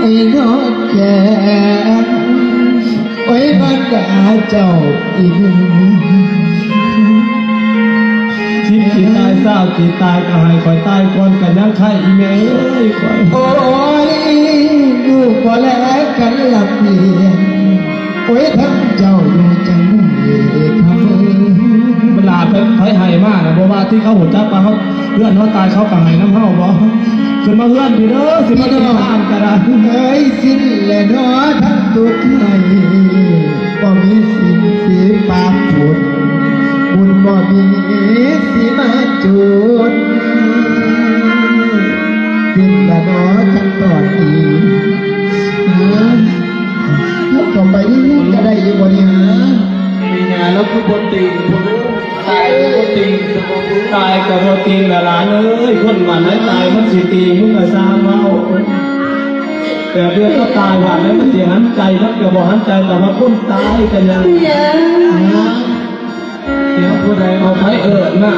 ໃນນອກແກງ ໂອ້ຍ ບັນດາເຈົ້າອີ່ໜຶ່ງ ສິບປີຕາຍ ຊາວປີຕາຍ ກໍໃຫ້ຂ້ອຍຕາຍກ່ອນ ກໍຍັງໄຄອີແມ່ເອີຍ ຂ້ອຍ ໂອ້ຍ ລູກບໍ່ແລກັນລຳລຽງ ໂອ້ຍ ທັງເຈົ້າຢູ່ຈັງເອີຍ ຄຳເອີຍ ບັນດາໄຜ ໃຜໃຫ້ມານະ ບໍ່ວ່າທີ່ເຂົາຮູ້ຈັກວ່າເຮົາ ເຮືອນເຮົາຕາຍເຂົາກໍໃຫ້ນຳເຮົາບໍ່? ຂຶ້ນມາເຮືອນພີ້ເດີ ຊິມາກິນທານກໍໄດ້ເອີຍ ສິ້ນແລະເນາະທັງທຸກໄທ ບໍ່ມີສິ່ງຊິປາປຸນ ບຸນບໍ່ມີຊິມາຈຸນ ສິ້ນແລະເນາະທັງຕອນນີ້ ເຮົາເຂົ້າໄປໃນເຮືອນກໍໄດ້ຢູ່ບໍ່ນີ້ຫາ? ແມ່ຍ່າລາວຄືບໍ່ຕີງພຸ້ນ ຕາຍກໍບໍ່ຕີງ ຕາຍກໍບໍ່ຕີງລະຫຼານເອີຍ ຄົນບ້ານໃດຕາຍມັນຊິຕີງ ມຶງກໍຊ່າງເວົ້າ ແຕ່ເລື່ອງກໍຕາຍບ້ານໃດມັນຊິຫັນໃຈ ມັນກໍບໍ່ຫັນໃຈ ແຕ່ວ່າຄົນຕາຍກໍຍັງ ດຽວຜູ້ໃດເອົາໄປເອີ້ນມາ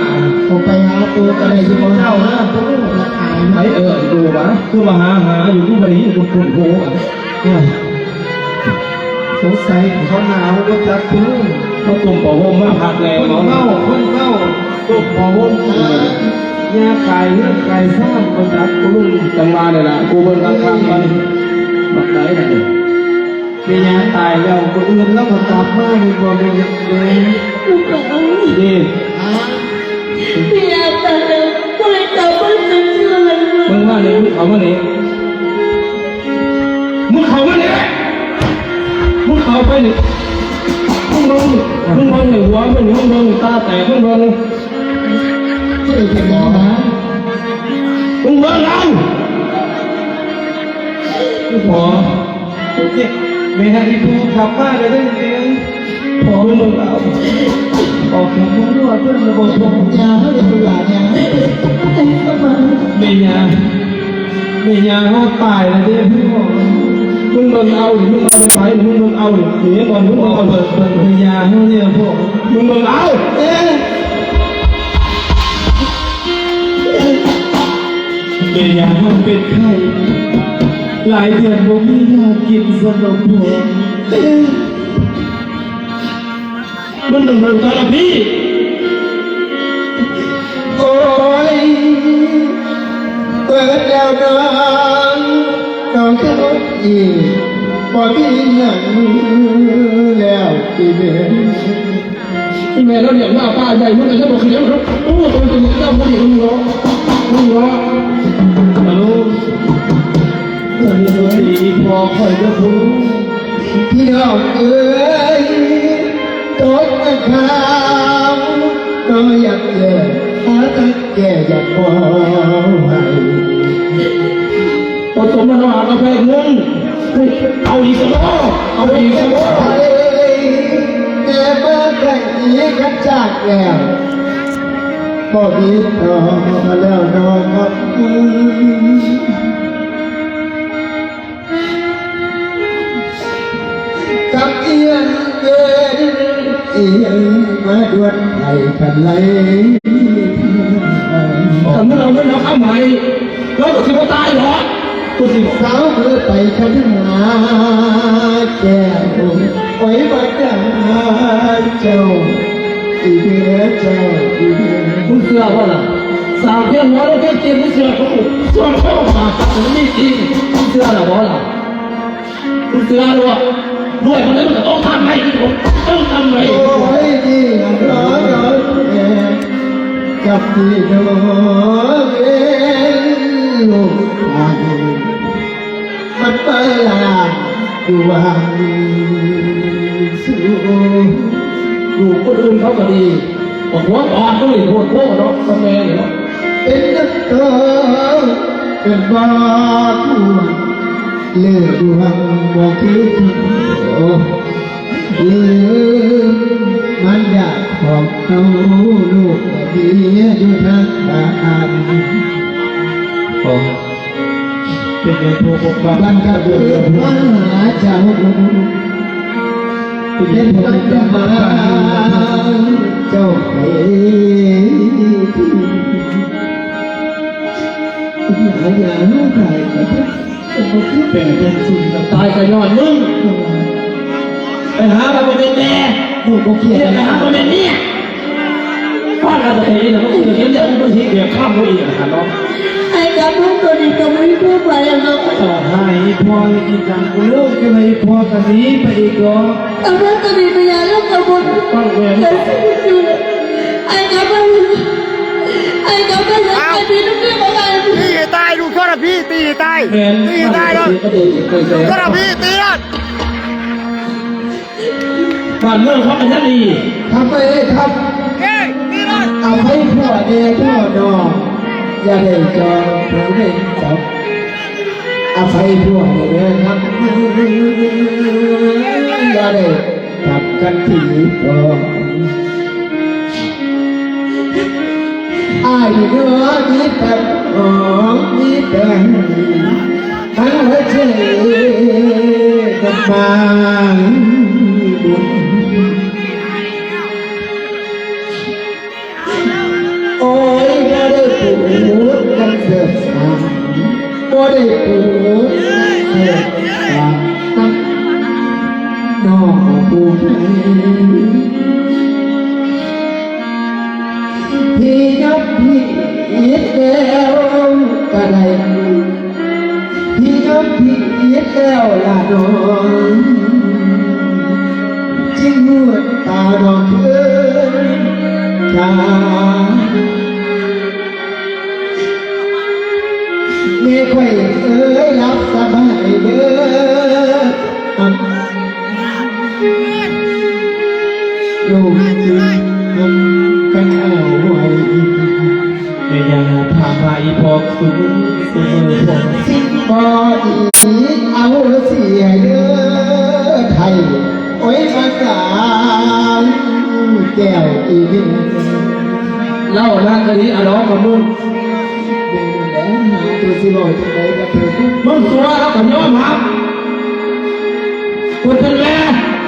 ເອົາໄປຫາໂຕກໍໄດ້ຢູ່ບໍ່ ເຈົ້ານະ ໄປເອີ້ນດູວ່າ ຄືວ່າຫາຫາຢູ່ ຄືບໍ່ໄດ້ຍິນຄຸນໂຫ ໂອ້ຍ ສົງໄສເຂົາໜາວບໍ່ຈັກເດີ ເຂົາຕົ້ມຜ້າຫົ່ມມາພັກແລ້ວ ຄົນເມົາ ຄົນເມົາ ຕົ້ມຜ້າຫົ່ມ ເອີ ຍ່າຂາຍເຮືອນຂາຍຊານບໍ່ຈັກ ກູລຸງ ຈັ່ງວ່ານີ້ລະ ກູເບິ່ງຄັກໆ ມັນບັກໃດນະ ແມ່ຍ່າຕາຍແລ້ວ ມື້ອື່ນລາວກໍກັບມາແມ່ນບໍ່ແມ່? ລູກເອີຍ ນີ້ ແມ່ຍ່າຕາຍແລ້ວ ບໍ່ໄດ້ກັບມາຈັກເທື່ອເລີຍ ມຶງມານີ້ ມຶງເຂົ້າມານີ້ ມຶງເຂົ້າມານີ້ ມຶງເຂົ້າໄປນີ້ ມຶງເບິ່ງ ມຶງເບິ່ງນີ້ ຫົວມຶງນີ້ ມຶງເບິ່ງນີ້ ຕາແຕກ ມຶງເບິ່ງນີ້ ເຈົ້າເປັນຫຍັງຫວາ? ມຶງເບິ່ງເອົາ ພໍ່ ໂອເຄ ແມ່ນາງອີ່ຜູ້ຂັບມາແລ້ວເດີ ພໍ່ ມຶງເບິ່ງເອົາ ອອກຈາກຫົວເພິ່ນລະບໍ່ ພໍ່ ຢ່າເຮົາເດ້ອ ຢ່າ ຢ່າ ແມ່ຍ່າ ແມ່ຍ່າເຮົາຕາຍແລ້ວເດ້ ມຶງເບິ່ງເອົານີ້ ມຶງເບິ່ງໄປນີ້ ມຶງເບິ່ງເອົານີ້ ເຫັນບໍ່ ມຶງເບິ່ງເອົາ ເບິ່ງ ເບິ່ງ ແມ່ຍ່າເຮົາເດ້ ພໍ່ ມຶງເບິ່ງເອົາ ເອີ ແມ່ຍ່າເຮົາເປັນໄຂ້ ຫຼາຍເດືອນບໍ່ມີຢາກິນຊັ້ນດອກ ພໍ່ ມັນຕ້ອງເບິ່ງຕາລະພີ້ ໂອ້ຍ ເປີດແລ້ວນ້ອງ ນ້ອງຄືລົດອີກ ບໍ່ມີຫຍັງແລ້ວອີເດີ. ອີແມ່ລາວລ້ຽງມາປາໃຫຍ່ ມັນກໍຍັງບໍ່ຂະຫຍັນ ໂອ້ ໂຕນີ້ມັນກໍບໍ່ດີ ມັນເນາະ ມັນເນາະ ອາໂລ ເອີ ດີ ພໍ່ຂ້ອຍເດີ ຜູ້ ພີ່ນ້ອງເອີຍ ຕົກນະຄາວ ກໍຢາກແກ່ ຫາທາງແກ່ ຢາກເວົ້າໃຫ້ ປະສົມມານອນກາແຟເງິນ ເອົາອີກຊະບໍ ເອົາອີກຊະບໍ ແຕ່ມາຄັ້ງນີ້ຄັນຈາກແລ້ວ ບໍ່ມີຕໍ່ແລ້ວດອກ ກັບອຽນເດີນ ອຽນມາດວນໄພຄັນໄລ ຄັນເຮົາເປັນເຮົາຄຳໃຫ້ ລາວກໍຊິບໍ່ຕາຍດອກ ກໍຊິເຊົາເລີຍໄປຄັນຫາແກ້ວ ໂອ້ຍ ບັນດາເຈົ້າ ອີເດີເຈົ້າ ອີເດີ ມຶງເຊື່ອບໍ່ລະ? ສາວພຽງຫົວແລ້ວພຽງຕີນ ມຶງເຊື່ອບໍ່? ສ່ວນເຮົາປາກກັນມີຈິງ ມຶງເຊື່ອລະບໍ່ລະ? ມຶງເຊື່ອລະບໍ່? ດ້ວຍມັນເລີຍ ມັນກໍຕ້ອງທຳໃຫ້ ຕ້ອງທຳໃຫ້ ໂອ້ຍ ດີນະເນາະ ກັບທີ່ນ້ອງເປັນລູກຊາຍ ມັນມາລ້າງດວງສູ່ລູກຄົນອື່ນເຂົາກໍດີ ບັກຫົວບອດມຶງນີ້ໂພດໂພເນາະ ຕຳແໜ່ງເນາະ ເປັນນຳໂຕເປັນບໍ່ຄວນ ເລີດດວງບໍ່ຄືຄົນ ໂອ້ ລືມມານດາຂອງເຮົາ ລູກກໍເມຍຢູ່ທາງບ້ານ ໂອ້ ເປັນຫຍັງຜູ້ປົກປັກ ບ້ານເຈົ້າເກີດມາຫາເຈົ້າ ເປັນຫຍັງຜູ້ປົກປັກ ເຈົ້າໄປ ຫາຢາໃຫ້ ຄືແປງເປັນຊຸນ ຕາຍກໍຍ້ອນມຶງ. ໄປຫາວ່າບໍ່ແມ່ນແມ່ ລູກບໍ່ຄຽດ ໄປຫາວ່າບໍ່ແມ່ນເມຍ. ຟັງແລ້ວປະເທດນີ້ນະ ມັນຄືເຫັນແລ້ວມັນຊິແບບຄຳບໍ່ອີກຫັ້ນເນາະ. ອ້າຍກັບມາຕົວນີ້ກໍບໍ່ມີຄວາມໝາຍຫຍັງດອກ. ເຈົ້າໃຫ້ອີ່ພໍ່ເຮັດອີ່ຫຍັງ ກູເລີກ ຈັ່ງໃຫ້ອີ່ພໍ່ກໍໜີໄປອີກດອກ. ເອົາມາຕົວນີ້ໄປຢ່າແລ້ວກໍບໍ່ ຟັງແມ່ ໄດ້ຊີວິດຢູ່. ອ້າຍກັບມາ ອ້າຍກັບມາ ອ້າວ ອ້າຍເປັນລູກເຂຍຂອງອ້າຍ. ຕີໃຫ້ຕາຍ ລູກທໍລະພີ ຕີໃຫ້ຕາຍ ແມ່ນ ຕີໃຫ້ຕາຍໂລດ ທໍລະພີ ຕີໂລດ. ບ້ານເມືອງເຂົາກໍຍັງດີ ທຳໄປເອີຍ ທຳ ເອີຍ ຕີໂລດ. ອະໄພຜົວແດ່ພໍ່ນ້ອງ ຢ່າໄດ້ຈອງຜູ້ໃດຈັບ. ອະໄພຜົວແດ່ທຳ ຢ່າໄດ້ຈັບກັນຕີຕ້ອງ. ອ້າຍເດີ ມີແຕ່ຫອມ ມີແຕ່ຫຶງ ທັງຫົວໃຈກັບບາງບຸນ. ໂອ້ຍ ບໍ່ໄດ້ປູດກັນເກີດສາ ບໍ່ໄດ້ປູດກັນເກີດສາ ນຳນ້ອງຜູ້ໃໝ່. ທີ່ຍອມຜິດແລ້ວກໍໄດ້ ທີ່ຍອມຜິດແລ້ວລະນ້ອງ ຈຶ່ງຮູ້ຕານ້ອງເຄີຍກາ ແມ່ຂ້ອຍເອີຍ ຫຼັບສະບາຍເດີ ລູກຈຶ່ງຮັກກັນເອົາໄວ້. ແມ່ຍ່າພາມາອີ່ພອກສຸກສຸກມື້ພອກ ສິ່ງບໍ່ດີເອົາເສຍເດີໄທ ໂອ້ຍ ມາກາງແກ້ວອີ່ເມ. ເລົ່ານະກະດີອະດອກກະມຸນ ແມ່ນແຫຼະ ຫາຕົວຊິເວົ້າຈັ່ງໃດກັບເພິ່ນ ມັນຕົວເຮົາກະຍອມຮັບ. ຄົນເປັນແມ່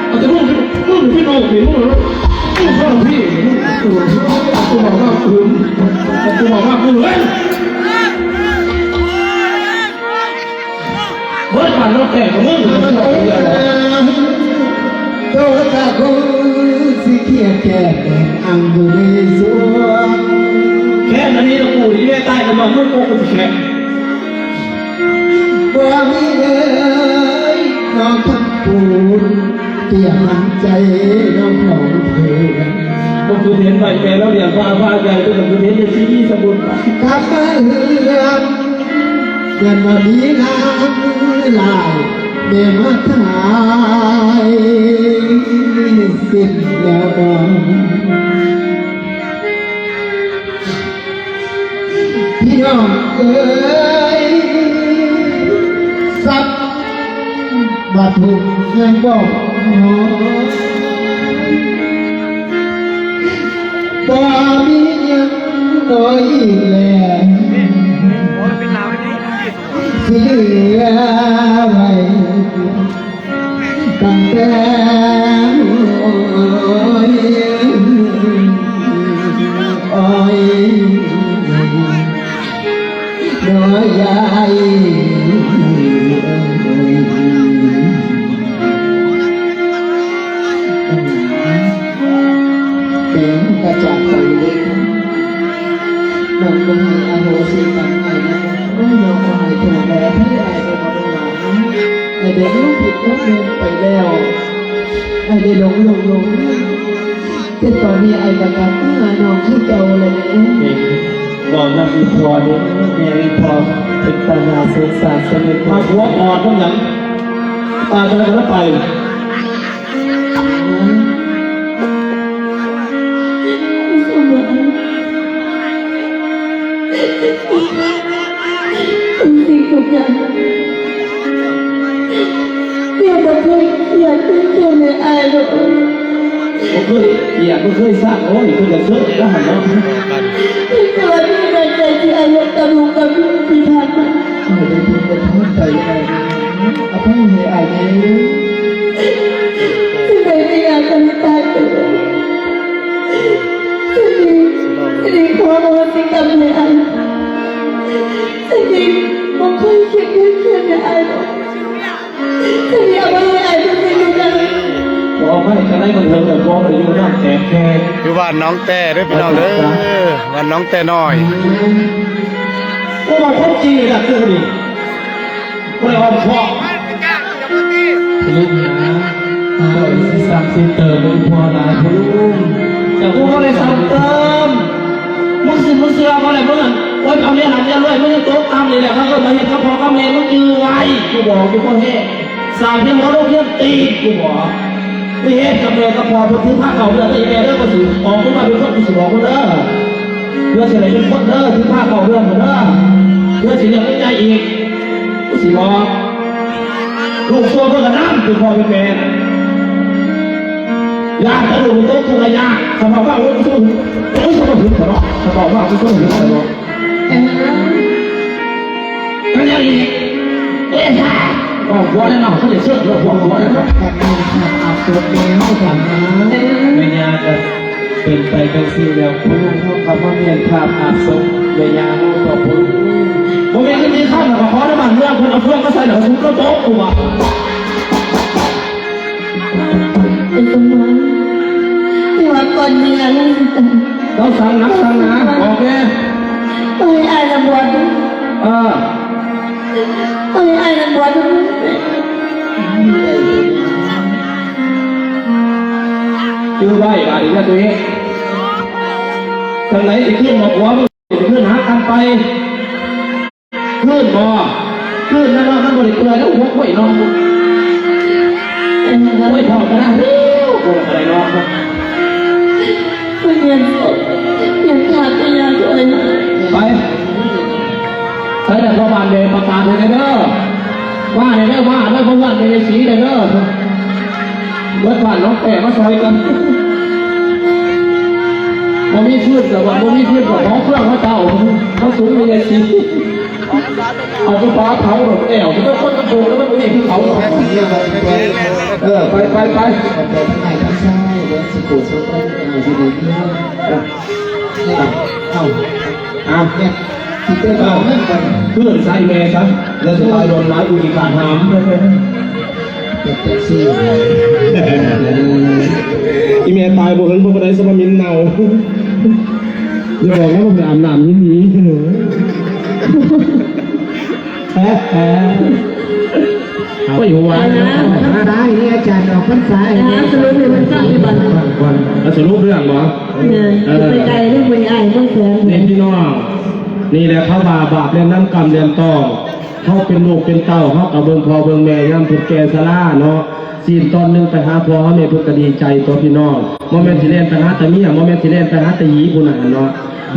ເອົາແຕ່ລູກ ມຶງເປັນລູກນີ້ ມຶງ ມຶງເປັນພີ່ນີ້ ມຶງ ເອີ ເອົາຕົວມາວ່າກູ ເອົາຕົວມາວ່າກູເລີຍ. ເບິດບ້ານເຮົາແຕກກະມຶງ ໂຕຕາຄົງຊິເຄຍແກ່ແມ່ນອັງຢູ່ໃນສວນ ແຄ່ອັນນີ້ລະກູ ທີ່ແມ່ຕາຍກະມາເມືອໂກກະຊິແຄ່. ບໍ່ມີເອີຍ ນ້ອງຄຳປູນ ຕຽມໃຈນ້ອງຂອງເພິ່ນ ບໍ່ຄືເຫັນໃບແປລະວລຽນຟ້າຟ້າໃຫຍ່ ເພິ່ນຄືເຫັນໄດ້ຊີວິດສະບຸນ ກັບມາເຮືອນ ແມ່ນວ່າມີນາງຫຼາຍ ແມ່ມາຂາຍສິ້ນແລ້ວນ້ອງ. ພີ່ນ້ອງເອີຍ ສັບບາດທຸກຍັງບໍ່ຮອດ ບໍ່ມີຫຍັງຕໍ່ອີກແລ້ວ ຊິເຫຼືອໄວ້ ຕັ້ງແຕ່ ໂອ້ຍ ໂອ້ຍ ນ້ອຍຢາຍ ເປັນກະຈາກໄປເດ້ ນ້ອງບໍ່ໃຫ້ອະໂຫສິກຳໃຫ້ນະ ໂອ້ຍ ນ້ອງບໍ່ໃຫ້ໂທດໃຫ້ອະໄພອ້າຍໄດ້ບໍ່ ນ້ອງຫຼານເນາະ. ອ້າຍໄດ້ຮູ້ຜິດກັບນ້ອງໄປແລ້ວ ອ້າຍໄດ້ຫຼົງຫຼົງຫຼົງ ແຕ່ຕອນນີ້ອ້າຍກະກັບມາຫານ້ອງຄືເກົ່າແລ້ວເດ້. ເວົ້ານຳອີ່ພໍ່ເດີ້ ແມ່ອີ່ພໍ່ ເປັນຕາໜ້າສົງສານຊະເໝິດ. ມາຫົວອອດນຳຫຍັງ? ປາດຈັ່ງໃດກະໄປ. ທຸກສິ່ງທຸກຢ່າງ ແມ່ບໍ່ເຄີຍກຽດເຄີຍຊັງໃຫ້ອ້າຍດອກ. ບໍ່ເຄີຍກຽດ ບໍ່ເຄີຍຊັງ ໂອ້ຍ ເພິ່ນກະເຊີດລະຫັ້ນເນາະ. ແຕ່ວ່າດີໃນໃຈທີ່ອ້າຍເຮັດກັບລູກກັບເມຍທີ່ຜ່ານມາ ອ້າຍໄດ້ຜິດໄດ້ພາດໄປ ອະໄພໃຫ້ອ້າຍແດ່. ຈັ່ງໃດກໍຢ່າກະໃຫ້ຕາຍໄປເລີຍ. ຈັ່ງດີ ຈັ່ງດີຂໍອະໂຫສິກຳໃຫ້ອ້າຍ. ຈັ່ງດີບໍ່ຄ່ອຍຄິດເຮັດແນວໃດ ບໍ່ໃຫ້ຈັ່ງໃດກໍເຖິງແລ້ວ ບໍ່ໄດ້ຢູ່ນຳແຕກແຂກ ຢູ່ບ້ານໜອງແຕ້ເດີພີ່ນ້ອງເດີ ບ້ານໜອງແຕ້ນ້ອຍ. ໂອ້ ບາງຄົນຈີນລະຄືນີ້ ບໍ່ໄດ້ອ້ອມຄ້ອມ ເຈົ້າຊິສັ່ງຊິເຕີມ ພໍ່ຫຼາຍພໍ່ລຸງ ເຈົ້າບໍ່ໄດ້ສັ່ງເຕີມ ມຶງຊິ ມຶງເຊື່ອບໍ່ໄດ້ ມຶງ ໂອ້ຍ ເອົາເມຍຫັ້ນເມຍລວຍ ມຶງຍັງຕົກຕ່ຳນີ້ແຫຼະ ເຂົາເອີ້ນມາເຮັດກັບພໍ່ກັບແມ່ ມຶງຈື່ໄວ້ ກູບອກຢູ່ບໍ່ແຮງ ສ້າງພຽງຫົວໂລກພຽງຕີນ ກູບອກ ໄປເຮັດກັບແມ່ກັບພໍ່ ເພິ່ນຖືພາເຂົ້າເຮືອນເດີ ອີແມ່ເດີ ບໍ່ຊິອອກມາເປັນຄົນ ກູຊິບອກເພິ່ນເດີ ເພື່ອຊິໄດ້ເປັນຄົນເດີ ຖືພາເຂົ້າເຮືອນເດີ ເພື່ອຊິລ້ຽງໃຫຍ່ອີກ ກູຊິບອກ ລູກຕົວເພິ່ນກໍນຳ ເປັນພໍ່ເປັນແມ່ ຢ້ານແຕ່ລູກຕົກທຸກຍາກ ສະເພາະວ່າ ໂອ້ຍ ໂອ້ຍ ສະເພາະຫຶງ ສະເພາະ ສະເພາະວ່າ ໂອ້ຍ ສະເພາະຫຶງ ສະເພາະ ເອີ ມັນຍັງອີກ ເອີ ເອີ ເວົ້າບໍ່ໄດ້ເນາະ ເຂົາຈະເຊີດເລື່ອງພວກບໍ່ໄດ້ເນາະ ແມ່ນ ອັບສົບແມ່ເຮົາກັນນະ ແມ່ຍ່າກໍ ເປັນໄປຈັ່ງຊີ້ແລ້ວ ພໍ່ລູກເຮົາກໍມາແມ່ນພາບອາບສົບແມ່ຍ່າເຮົາຕໍ່ພໍ່ລູກ ບໍ່ແມ່ນເງິນມີຄຳ ແລ້ວກໍຂໍໃນບ້ານເມືອງເພິ່ນເອົາເຟືອງມາໃສ່ ແລ້ວກໍທຸບລະຕົບ ກູວ່າ ໄອ້ຕົວນ້ອຍ ທີ່ວ່າກ່ອນເມືອງ ເຈົ້າສັ່ງໜັກສັ່ງໜາ ອອກແດ່ ໂອ້ຍ ອ້າຍລະບວດ ເອີ ໂອ້ຍ ອ້າຍລະບວດ ຈື່ໄວ້ບາດນີ້ນະໂຕເອງ ຈັ່ງໃດຊິຄືນມາຜົວມຶງ ຊິຄືນຫາກັນໄປ ຄືນບໍ່ ຄືນແລ້ວເນາະ ມັນບໍ່ໄດ້ເປື່ອຍແລ້ວ ຫົວໂອ້ຍເນາະ ໂອ້ຍ ພໍ່ກໍນະ ບໍ່ໄດ້ເນາະ ໄປ ໄປແລ້ວ ພໍ່ບ້ານແມ່ປະກາດໃຫ້ແດ່ເດີ ມາແດ່ເດີ ມາເດີ ມາເຮືອນແມ່ຍາຍສີແດ່ເດີ ເບິດບ້ານໜອງແຕ້ມາຊ່ອຍກັນ ບໍ່ມີຟືນກໍວ່າ ບໍ່ມີຟືນກໍຂໍເຟືອງເຂົາເຈົ້າ ມາສູງແມ່ຍາຍສີ ເອົາໄປປາເຜົາໂລດແລ້ວ ເຈົ້າຄົນມັນໂຕແລ້ວມັນບໍ່ມີຄືເຂົາ ເອີ ໄປ ໄປ ໄປ ຂອບໃຈທັງອ້າຍທັງຊາຍເດີ ສຸໂຂ ສຸຂະ ເອົາ ຢູ່ດີມີແຮງ ເອົາ ເອົາ ເອົາ ເຮັດ ຊິເຕີມເອົາເງິນກັນ ເພື່ອນໃຊ້ແມ່ຊະ ແລ້ວຊິຕາຍດົນຫຼາຍ ກູຊິຂາດຫາມ ເປັນຈັ່ງຊີ້ ອີແມ່ຕາຍບໍ່ເຫິງບໍ່ປານໃດ ສະມາມິນເນົ່າ ຢ່າບອກນະວ່າໄປອາບນ້ຳຢູ່ນີ້ ໂອ້ຍ ຫົວ ອອກພັນສາໃຫ້ແດ່ ອາຈານອອກພັນສາໃຫ້ແດ່ ສະຫຼຸບໃຫ້ມັນຟັງຢູ່ບັດນີ້ ສະຫຼຸບເລື່ອງບໍ່? ເອີ ໄປໄກເດ້ ບໍ່ໄດ້ອ້າຍເມືອງແສນ ນີ້ພີ່ນ້ອງ ນີ້ແຫຼະເຂົາວ່າບາບແລ່ນນຳກຳແລ່ນຕ້ອງ ເຮົາເປັນລູກເປັນເຕົ້າ ເຮົາກໍເບິ່ງພໍ່ເບິ່ງແມ່ຍາມເພິ່ນແກ່ຊະລາເນາະ ຊີ້ນຕອນໜຶ່ງໄປຫາພໍ່ຫາແມ່ເພິ່ນກໍດີໃຈຕົວະພີ່ນ້ອງ ບໍ່ແມ່ນຊິແລ່ນໄປຫາແຕ່ເມຍ ບໍ່ແມ່ນຊິແລ່ນໄປຫາແຕ່ຫຢີພຸ້ນນະເນາະ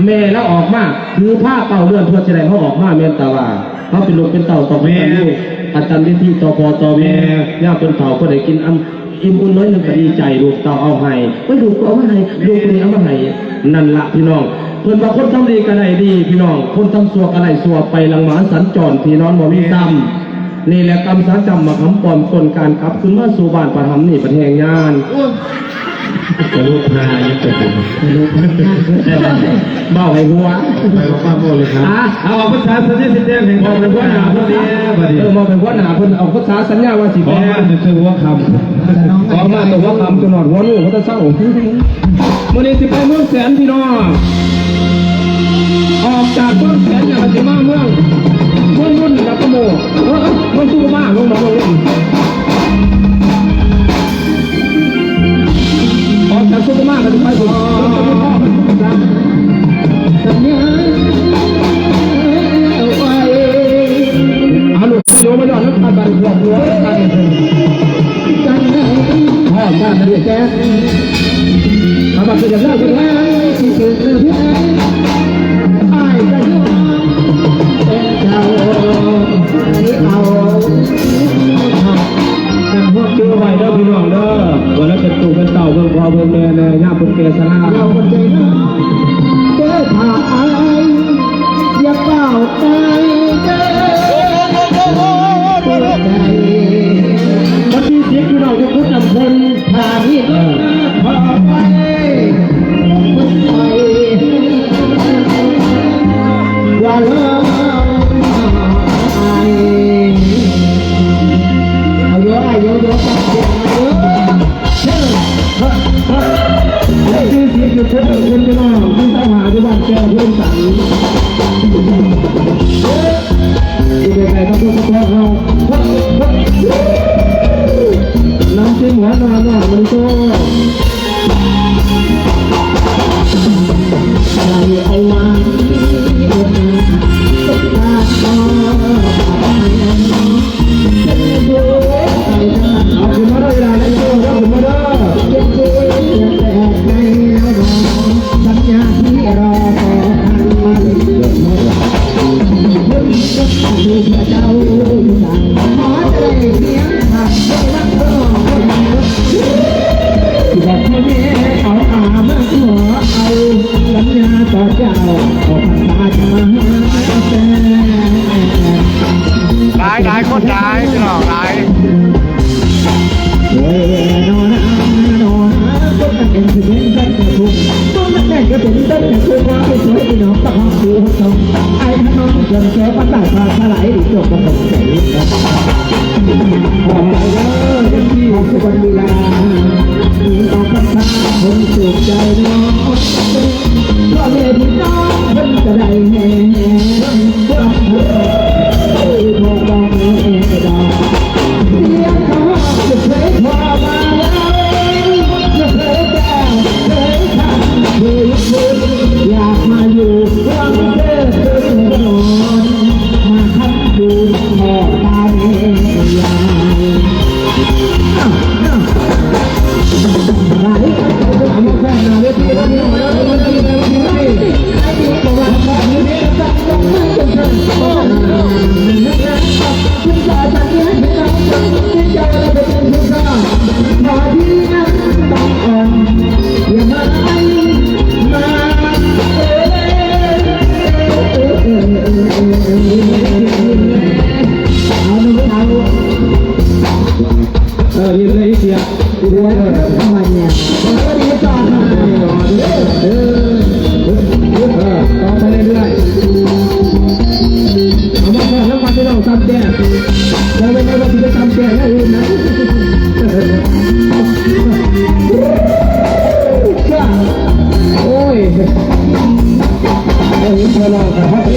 ແມ່ລາວອອກມາ ຖືພາເຂົ້າເຮືອນ ເພື່ອຊິໄດ້ເຮົາອອກມາ ແມ່ນແຕ່ວ່າ ເຮົາເປັນລູກເປັນເຕົ້າຕ້ອງກະຕັນຢູ່ ກະຕັນຢູ່ຕໍ່ພໍ່ຕໍ່ແມ່ ຍາມເພິ່ນເຖົ້າເພິ່ນໄດ້ກິນອຳ ອີ່ມອຸ່ນໜ້ອຍໜຶ່ງກໍດີໃຈ ລູກເຕົ້າເອົາໃຫ້ ໂອ້ຍ ລູກກໍເອົາມາໃຫ້ ລູກຜູ້ນີ້ເອົາມາໃຫ້ ນັ້ນລະພີ່ນ້ອງ ເພິ່ນວ່າຄົນທຳດີກໍໄດ້ດີພີ່ນ້ອງ ຄົນທຳຊົ່ວກໍໄດ້ຊົ່ວ ໄປຫຼັງໝາສັນຈອນ ທີ່ນອນບໍ່ມີຊ້ຳ ນີ້ແຫຼະກຳສາຈຳ ໝາກຫຳປ້ອມຕົ້ນການ ກັບຄືນມາສູ່ບ້ານປະຫຳນີ້ ບັດແຮງຍານ ໂອ້ຍ ສະຫຼຸບຫາຍັງເປັນ ເວົ້າໃຫ້ຫົວ ໄປວ່າມາບໍ່ເລີຍ ອ່າ ເອົາ ເອົາພາສາສັນຍາສິແຕ່ງໃຫ້ ບອກໃຫ້ຫົວໜ້າເພິ່ນແດ່ ບັດນີ້ ເອີ ບອກໃຫ້ຫົວໜ້າເພິ່ນ ເອົາພາສາສັນຍາວ່າຊິແຕ່ງ ຂໍມາແຕ່ຫົວຄ່ຳ ຂໍມາແຕ່ຫົວຄ່ຳ ຈົນຮອດຫົວໂນ ບໍ່ທັນເຊົາ ມື້ນີ້ຊິໄປເມືອງແສນພີ່ນ້ອງ ອອກຈາກເມືອງແສນແລ້ວກໍຊິມາເມືອງ ເມືອງນນທະບູລີ ເອີ ເມືອງສຸຂຸມາ ລົງມາເມືອງນນ ອອກຈາກສຸຂຸມາກໍຈະໄປພຸ້ນ ເອົາລູກໂຍມມາຍ້ອນນຳກັນ ບັດນີ້ພວກຫົວນຳກັນ ພວກບ້ານນະເດ ເອົາມາຄືນເດີ ເອົາ ເອົາ ເອົາ ເອົາ ຈື່ໄວ້ເດີພີ່ນ້ອງເດີ ວ່າລາວເປັນຕູ້ເປັນເຕົ້າເບິ່ງພໍ່ເບິ່ງແມ່ແດ່ ຍາມເພິ່ນແກ່ຊະລາ ເອົາ ເອົາໃຈນຳເດີ ຖ້າອາຍ ຢ່າຟ້າວໄປເດີ ເປີດໃຈ ວັນທີສິບ ພີ່ນ້ອງຢູ່ກຸດນ້ຳເພິ່ນ ຖ້າມີຄົນມາຂໍໄປ ເພິ່ນໄປ ນຳທີມຫົວໜ້ານ້ອຍມາລິໂກ ເອົາຂຶ້ນມາເດີ ເວລາແລ້ວ ຂຶ້ນມາເດີ. ສັນຍາທີ່ລໍຕໍ່ ຫຼາຍ ຫຼາຍຄົນຫຼາຍ ພີ່ນ້ອງຫຼາຍ. ເອີ ເຮັດເລີຍ ເຮັດເລີຍ ເຮັດເລີຍ. ເອີ ຕໍ່ໄປເລື້ອຍໆ ເອົາມາຂອນຳກັນ ພີ່ນ້ອງ ຕຳແຈກ ແຕ່ວ່າບໍ່ໄດ້ວ່າຊິໄປຕຳແຈກແນວອື່ນນະ. ໂອ້ຍ ໂອ້ຍ ພີ່ນ້ອງ ຄັນເຮົາໄປ